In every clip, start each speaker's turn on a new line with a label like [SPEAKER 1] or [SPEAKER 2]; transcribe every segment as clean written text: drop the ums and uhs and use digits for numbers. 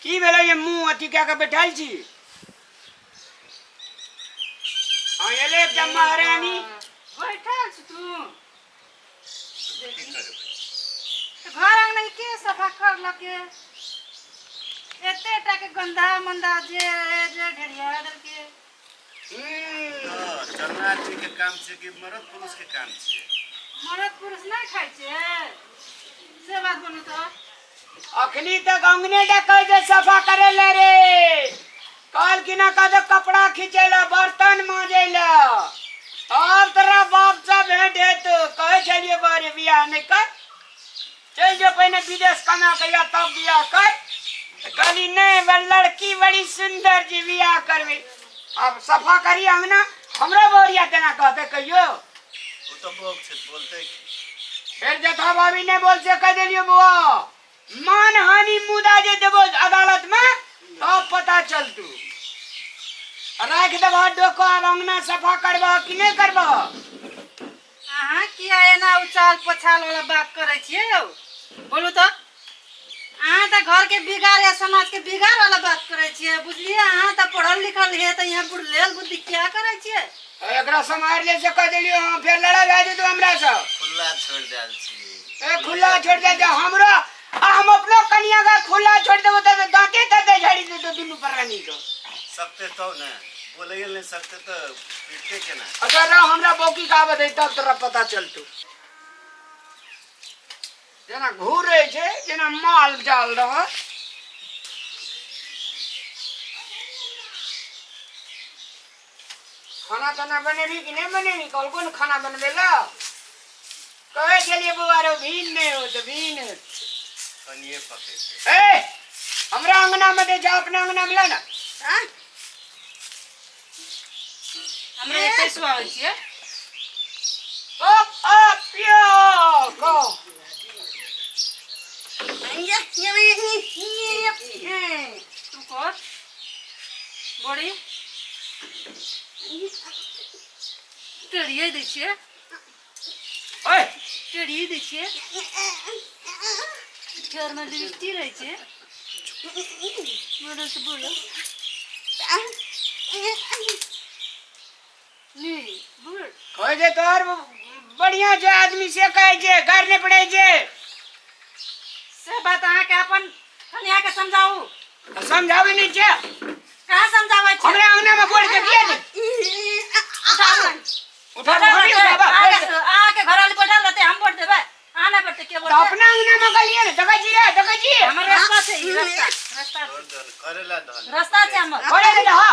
[SPEAKER 1] की भेलै जे मुँह अथी कए कऽ बैठल छी? हँ, एलै एकटा महारानी।
[SPEAKER 2] बैठल छी तू? तऽ घर अंगना के सफा करलक? एते टा के गंदा मंदा जे जे ढेरिया देलके।
[SPEAKER 3] तऽ चलना आदमी के काम छै कि मर्द पुरुष के काम छै?
[SPEAKER 2] मरद पुरुष नहि खाइ छै से बात बोलू तऽ।
[SPEAKER 1] अखनी तक अंगने टा कहै छै सफा करे ले रे, कहल कि ना कहते कपड़ा खींचे ला, बर्तन मांजे ला। आब तोरा बाप से भेंट हेतो। कहै छलियै बारे बियाह नहि कर, चलि जो पहिने विदेश कमा के या तब बियाह कर। तऽ कहली नहि, लड़की बड़ी सुन्दर जी, बियाह करबै। आब सफा करी अंगना, हमरो बहुरिया तेना कहते कहियो?
[SPEAKER 3] ओ तऽ बौक छै, बोलतै की?
[SPEAKER 1] फेर जथा भाभी नहि बोल से कह देलियो बुआ, मान हानि मुदा जे देबो अदालत में तब पता चलतू। राखि देबह डोको। आब अंगना सफा करबह कि नहि करबह?
[SPEAKER 2] अहाँ किया एना उचाल पछाल वाला बात करै छियै यौ? बोलू तऽ, अहाँ तऽ घरके बिगाड़ या समाजके बिगाड़ वाला बात करै छियै, बुझलियै? अहाँ तऽ पढ़ल लिखल हे, तऽ यहाँ बुढ़लेल बुद्धि किया करै छियै?
[SPEAKER 1] एकरा सम्हारि ले से कह देलियो। हाँ, फेर लड़ाई भए जेतौ हमरा से।
[SPEAKER 3] खुला छोड़ि देल छी।
[SPEAKER 1] ए, खुला छोड़ दे जे हमरो आ हम अपनो कनिया के खुला छोड़ देबो तऽ दांते तांते झाड़ी देतो दुनू प्राणी के।
[SPEAKER 3] सकते तो ने बोलैए नहि सकते तऽ पीटते केना?
[SPEAKER 1] अच्छा रह, हमरा बौकी के आबऽ दे, तब तोरा पता चलतौ। जेना घूरै छै जेना माल जाल रहत। खाना ताना बनेबी कि नहि बनेबी? कहलको ने खाना बनबै लए। कहै छलियै बौआ रो भीन नहि हो तऽ भीन
[SPEAKER 3] कनिए पकै।
[SPEAKER 1] ए, हमरा अंगना में दे जा, अपना अंगना में ला ना।
[SPEAKER 2] हमरा एते सुआबै छियै।
[SPEAKER 1] ओ आ पियो को।
[SPEAKER 2] तू कर बड़ी टेढ़िए दै छियै।
[SPEAKER 1] ओए,
[SPEAKER 2] टेढ़िए दै छियै, घरमे दृष्टि रहै छै। बोलो से बोलो नहीं बोल।
[SPEAKER 1] कहै छै तोहर बढ़िया छै आदमी से, कहै छै गारि नहि पड़ै छै।
[SPEAKER 2] से बात अहाँके अपन कन्या के समझाउ।
[SPEAKER 1] समझाबै नहि छै।
[SPEAKER 2] कहाँ समझाबै छै?
[SPEAKER 1] हमरा अंगना में बोल के किया नहि
[SPEAKER 2] उठाउ।
[SPEAKER 1] उठा उठा उठाबा।
[SPEAKER 2] अहाँके घरवाली बैठल रहतै, हम वोट देबै? अहाँ नहि बैठतै, के
[SPEAKER 1] तऽ
[SPEAKER 2] वोट देबै?
[SPEAKER 1] अपना अंगना में गेलियै ने, देखै छी रे, देखै छी।
[SPEAKER 2] हमर रास्ता छै ई, रास्ता रास्ता
[SPEAKER 3] छोड़ दहन करेला दहन।
[SPEAKER 2] रास्ता छै हमर।
[SPEAKER 1] करे दे हा।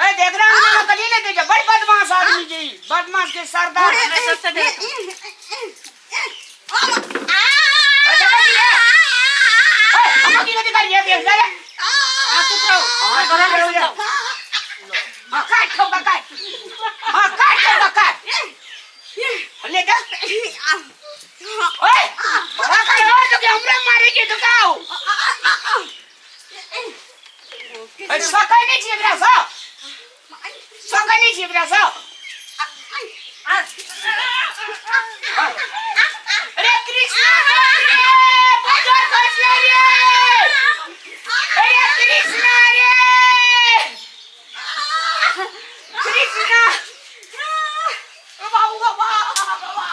[SPEAKER 1] ए, देख रहा अंगना में कथी ले दे छै? बड़ बदमाश आदमी छै ई, बदमाश के सरदार।
[SPEAKER 2] हमरा सबसे देख।
[SPEAKER 1] ए, देखै छी रे। ए, हम की कथी करियै देख रे।
[SPEAKER 2] अहाँ चुप रहू।
[SPEAKER 1] हाँ,
[SPEAKER 2] हमर घरवाली
[SPEAKER 1] चुप रहू।
[SPEAKER 2] समझाउ।
[SPEAKER 1] हाँ, काट ठोका काट, हाँ, काट ठोका काट, ले जा। ओए, बड़ा कर तो के हमरा मारे के तो का हो? ए, सकै नहि छी एकरा सँ, सकै नहि छी एकरा सँ। अरे कृष्णा रे, बजर खसले रे। अरे कृष्णा रे, कृष्णा, ओ बाबू बाबा बाबा।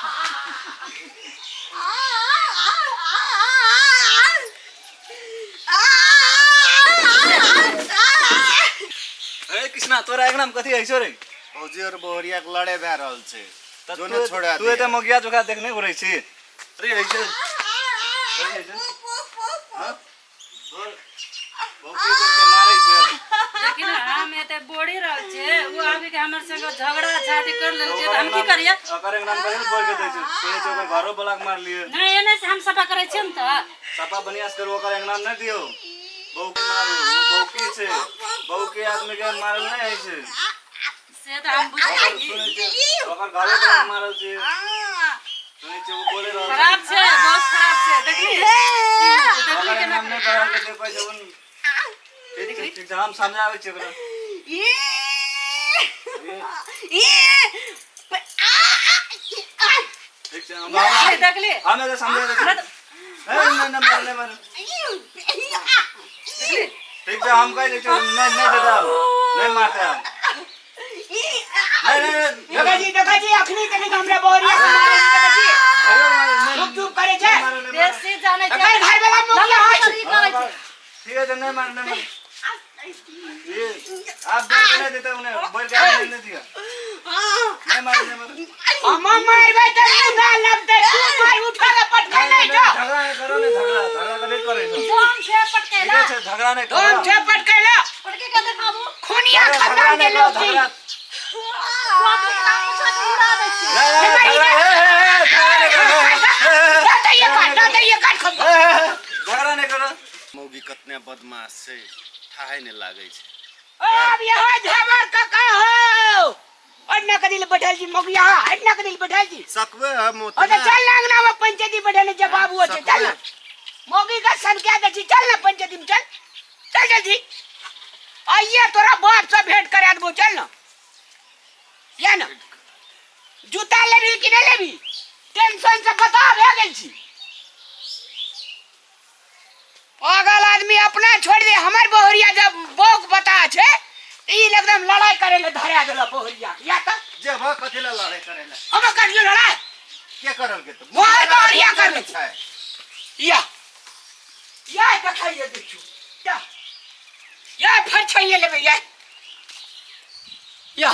[SPEAKER 4] अरे कृष्णा, तोरा अंगना में कथी होइ छौ रे?
[SPEAKER 3] भौजी और बहुरिया के लड़े भए रहल छै।
[SPEAKER 4] तऽ
[SPEAKER 3] जो
[SPEAKER 4] तू
[SPEAKER 3] ने छोड़ा
[SPEAKER 4] तू एते
[SPEAKER 3] दिया।
[SPEAKER 4] मगिया जोखा देखने घुरै छी। अरे होइ छै, अरे होइ छै।
[SPEAKER 3] हाँ? भौजी देख के मारै छै।
[SPEAKER 2] देखी ने, हम एते बोड़ी रहल छियै, ओ आबि के हमर संग झगड़ा झाटी कर लेल छै, तऽ हम की करियै?
[SPEAKER 4] ओकर अंगना में कथी बोल के दै छै? सुनै छै ओकर घरो वाला के मारलियै।
[SPEAKER 2] नहि, एने से हम सफा करै छियै ने तऽ।
[SPEAKER 4] सफा बढ़िया से करू, ओकर अंगना में नहि दियौ। बहू के मारू, ओ बहू के छै, बहू के आदमी के मारल नहि होइ छै।
[SPEAKER 2] से तऽ हम बुझै
[SPEAKER 4] ओकर
[SPEAKER 2] छी।
[SPEAKER 4] सुनै छै ओकर घरे वाला के मारल छै, सुनै छै ओ बोले रहल छै।
[SPEAKER 2] खराब छै, बहुत खराब छै। देखली देखली
[SPEAKER 4] ओकर
[SPEAKER 2] केना?
[SPEAKER 4] अंगना में नहि बढ़ल के कहै छै उन। ठीक छै, ठीक छै, हम समझाबै छियै ओकरा। ठीक छै, हम
[SPEAKER 2] देखली।
[SPEAKER 4] हम एतऽ समझा दै छियै। ए, नहि नहि मारू नहि मारू ठीक छै हम कहि दै छियौ नहि नहि देता हम नहि मारते हम नहीं नहीं नहीं
[SPEAKER 1] देखै छी देखै छी अखनी तक हमरा बहुरिया के मारै छी देखै छी चुप चुप करै छै
[SPEAKER 2] बेसी जानै छै
[SPEAKER 1] एकर घर वाला मुखिया होइ छै
[SPEAKER 2] ई करै छै
[SPEAKER 4] ठीक है नहीं मार नहीं मार ये आप बोल के नहीं देते उन्हें बोल के नहीं दिया नहीं मार नहीं मार
[SPEAKER 1] हम मारबै तऽ मुंह लगतै तू मार उठा के पटका
[SPEAKER 4] नहीं
[SPEAKER 1] नहीं
[SPEAKER 4] नहीं
[SPEAKER 1] जा
[SPEAKER 4] झगड़ा नहीं करो नहीं झगड़ा झगड़ा कभी करे
[SPEAKER 2] दम छै पटकेला
[SPEAKER 4] ठीक है झगड़ा नहीं
[SPEAKER 1] दम
[SPEAKER 4] करो
[SPEAKER 1] छै पटकैला
[SPEAKER 2] पटके के देखाबू
[SPEAKER 1] खुनिया
[SPEAKER 4] झगड़ा
[SPEAKER 1] खानदान के
[SPEAKER 4] नहीं करो
[SPEAKER 1] लोग छी
[SPEAKER 4] झगड़ा
[SPEAKER 2] पटके के नाम उठा के उड़ा दै छियै
[SPEAKER 4] नहीं नहीं झगड़ा ए, ए, ए, झगड़ा नहीं करो
[SPEAKER 1] दादा ये काट दादा ये काट खा
[SPEAKER 4] ए, ए, ए, झगड़ा नहीं करो
[SPEAKER 3] मौगी कतने बदमाश छै ठाहे नहि लागै छै
[SPEAKER 1] अब यहाँ झबर काका हो और ना कदिल बैठल छी मौगिया और ना कदिल बैठल छी
[SPEAKER 3] सकबे हम
[SPEAKER 1] और तो चल ना अंगना में पंचायती बैठल जे बाबू छै चल ना मौगी का सनका दे छी चल ना पंचायती में चल चल जल्दी आइए तोरा बाप से भेंट करा देबो चल ना या ना जूता लेबी कि नहीं लेबी टेंशन से बता भए गेल छी पागल आदमी अपना छोड़ दे हमर बहुरिया जब बौक बता छे ई एकदम लड़ाई करे ले धरा देला बहुरिया या त
[SPEAKER 3] जे भा कथी ला लड़ाई करे ला
[SPEAKER 1] हम करियो लड़ाई
[SPEAKER 3] के करल के तो
[SPEAKER 1] मोहर बहुरिया कर ले
[SPEAKER 3] छै
[SPEAKER 1] या या देखाइए देखियो या या फिर छैये लेबे या या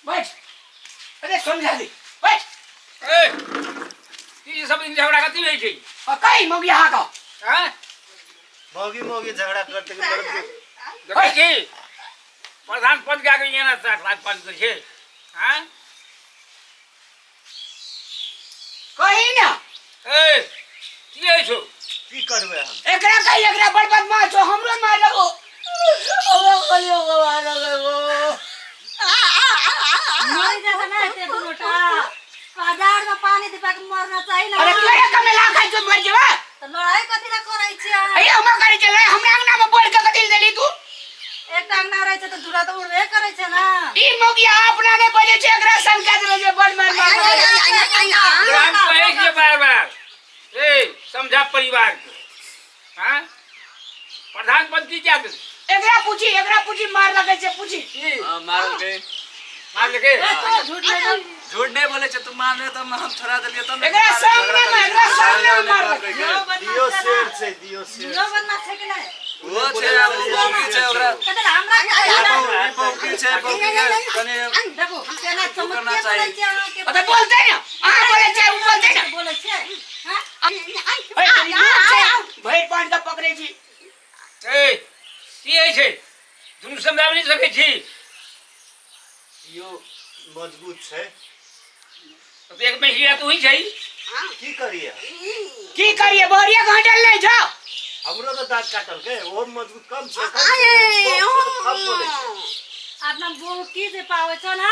[SPEAKER 1] बैठ अरे समझा दे बैठ
[SPEAKER 5] ए ई सब दिन झगड़ा कथी होइ छै
[SPEAKER 1] आ कई मौगी हा का
[SPEAKER 5] हैं
[SPEAKER 3] मौगी मौगी झगड़ा करते के मर्द के
[SPEAKER 5] देखै छी प्रधान पद के आगे एना सात पंच के छै हैं
[SPEAKER 1] कही ना
[SPEAKER 5] ए की होइ छौ
[SPEAKER 3] की करबै हम
[SPEAKER 1] एकरा कही एकरा बड़ बदमाश हो हमरो मार लगो ओ कलियो को मार लगो
[SPEAKER 2] मरि जाता ना एते दुनोटा बाजार में पानी दिपा के मरना चाही ना
[SPEAKER 1] अरे केरे कमेला खाइ जो मर जेबा
[SPEAKER 2] त लड़ाई कथी ला करै छियै अहाँ?
[SPEAKER 1] अरे हम करे चले हमरा अंगना में बोल के कथी देली तू
[SPEAKER 2] एक अंगना रहै छै त दूरा त उड़बे करै छै ना
[SPEAKER 1] ई मौगिया अपना ने बजे छै एकरा संग के देले जे बड़ मार मार
[SPEAKER 5] एकरा हम कहै छियै बार बार ए समझा परिवार के हाँ प्रधान पद की क्या
[SPEAKER 1] एकरा पूछी एकरा पूछी मार लगे छै पूछी
[SPEAKER 5] की
[SPEAKER 4] हाँ, मारल के
[SPEAKER 5] मार लगे
[SPEAKER 2] झूठ नहीं
[SPEAKER 4] झूठ नहीं बोले छे तू मारने तो हम छोड़ा देलिए तब ने
[SPEAKER 1] एकरा सामने में एकरा सामने में मार लगे
[SPEAKER 3] दियो शेर छै दियो शेर
[SPEAKER 2] दियो बदमाश छै कि नहीं
[SPEAKER 4] वो छै आब बौकी छै ओकरा
[SPEAKER 2] कते हमरा
[SPEAKER 4] ई बौकी छै बौकी के कनि
[SPEAKER 2] देखो केना
[SPEAKER 4] करना
[SPEAKER 2] चमत्कार
[SPEAKER 4] चाही।
[SPEAKER 2] बोलै छै अहाँके
[SPEAKER 1] अरे बोलते ना अहाँ बोले छै उ बोलते ना
[SPEAKER 2] बोलै छै हाँ
[SPEAKER 1] ए, तनी दूर छै भरि पान के पकड़े छी
[SPEAKER 5] ए की होइ छै दुनू समझाबि नहि सकै छी
[SPEAKER 3] यो मजबूत छै
[SPEAKER 5] तऽ एक महिला तू ही छै
[SPEAKER 3] की करिए
[SPEAKER 1] की करिए बोरिया घंटल नहीं जाओ
[SPEAKER 3] हमरो तो दांत काटल के ओ मजबूत कम छै कम छै, बहुत कम बोलै छै
[SPEAKER 2] अपना बौकी जे पाबै छै ना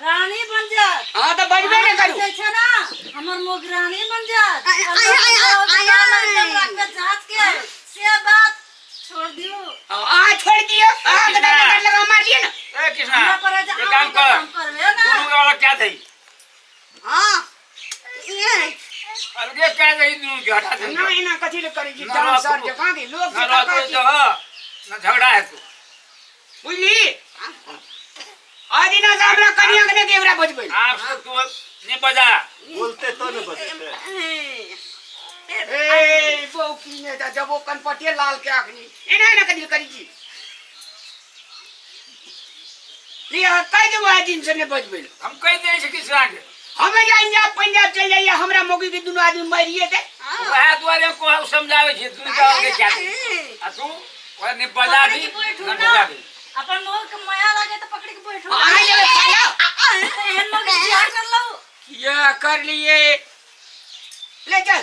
[SPEAKER 2] रानी बन जात
[SPEAKER 1] हाँ तो बजबे नहीं करू
[SPEAKER 2] छै छै ना हमर मोग रानी बन जात जात के से बात छोड़ दियो
[SPEAKER 1] अहाँ छोड़ दियो अहाँ के दादा काट लगा मार दिए ना
[SPEAKER 5] ए कृष्णा
[SPEAKER 2] हमरा पर जे
[SPEAKER 5] एक काम कर
[SPEAKER 2] काम करबे ना
[SPEAKER 5] दुनू के वाला क्या दही
[SPEAKER 2] हां
[SPEAKER 5] अलगे क्या दही दुनू के हटा दे
[SPEAKER 1] ना एना कथी ले करै छी
[SPEAKER 5] ना
[SPEAKER 1] जान सर
[SPEAKER 5] रहतो।
[SPEAKER 1] जकाँ के लोग
[SPEAKER 5] ना
[SPEAKER 1] जकाँ
[SPEAKER 5] रहतो
[SPEAKER 1] छी
[SPEAKER 5] जगह ना झगड़ा है तू
[SPEAKER 1] बुझली आदिना से हमरा कनिया के नहि एकरा बजबै
[SPEAKER 5] आप से तू नहीं बजा
[SPEAKER 3] बोलते तो ने बजते
[SPEAKER 1] ए बौकी ने त जबो कनपटिये लाल के आखनी एना एना कथी ले करै छी लिअ कहि देबो आइ दिन से नहि बजबै लए।
[SPEAKER 5] हम कहि दे छी कृष्णा के
[SPEAKER 1] हमे जाइन जा पंजाब चलि जाइए हमरा मौगी के दुनू आदमी मरिए दे
[SPEAKER 5] वएह दुआरे हम कहब समझाबै छी तू के अलगे क्या दही आ तू ओकरा नहीं बजा भी
[SPEAKER 2] पकड़ के बैठू
[SPEAKER 5] ना
[SPEAKER 2] ना
[SPEAKER 5] भगा भी
[SPEAKER 2] अपन मोग के माया लागे त पकड़ के बैठू
[SPEAKER 1] अहाँ जेबै खाय लए
[SPEAKER 2] एहन मोग बियाह कर लऊ
[SPEAKER 1] किया कर लिए ले चल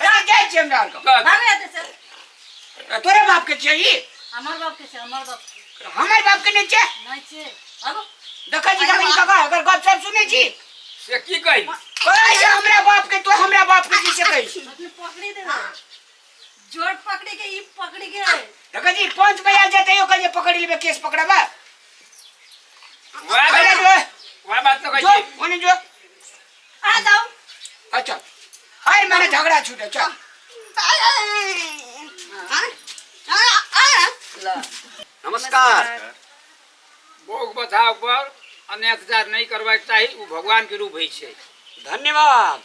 [SPEAKER 1] अरे जाइ छियै हमरा आरके
[SPEAKER 2] भागे एते से
[SPEAKER 1] तोरे बाप के छियै ई
[SPEAKER 2] हमर बाप के छै हमर बाप के
[SPEAKER 1] हमर बाप के नहि छै
[SPEAKER 2] नहि छै भागो
[SPEAKER 1] देखै छी देखै छी काका एकर गप सब सुनै छी
[SPEAKER 5] से की कही
[SPEAKER 1] कहै छै हमरा बाप के तो हमरा बाप के की से कहै छी
[SPEAKER 2] अपने पकड़ी देबै जोड़ पकड़ी के ई पकड़ी के
[SPEAKER 1] देखै छी पंच बजा जेतै ओकर जे पकड़ि लेबै केस पकड़ाबा
[SPEAKER 5] वएह
[SPEAKER 1] अरे
[SPEAKER 5] बात
[SPEAKER 1] जो
[SPEAKER 5] वएह बात तो कहै
[SPEAKER 1] जो
[SPEAKER 5] छी
[SPEAKER 1] ओने जो
[SPEAKER 2] आ जाओ
[SPEAKER 1] अच्छा 4 महीना झगड़ा छूटे चल।
[SPEAKER 4] नमस्कार।
[SPEAKER 5] भोग बथा पर अत्याचार नहीं करबाक चाही, ओ भगवान के रूप होइ छै।
[SPEAKER 1] धन्यवाद।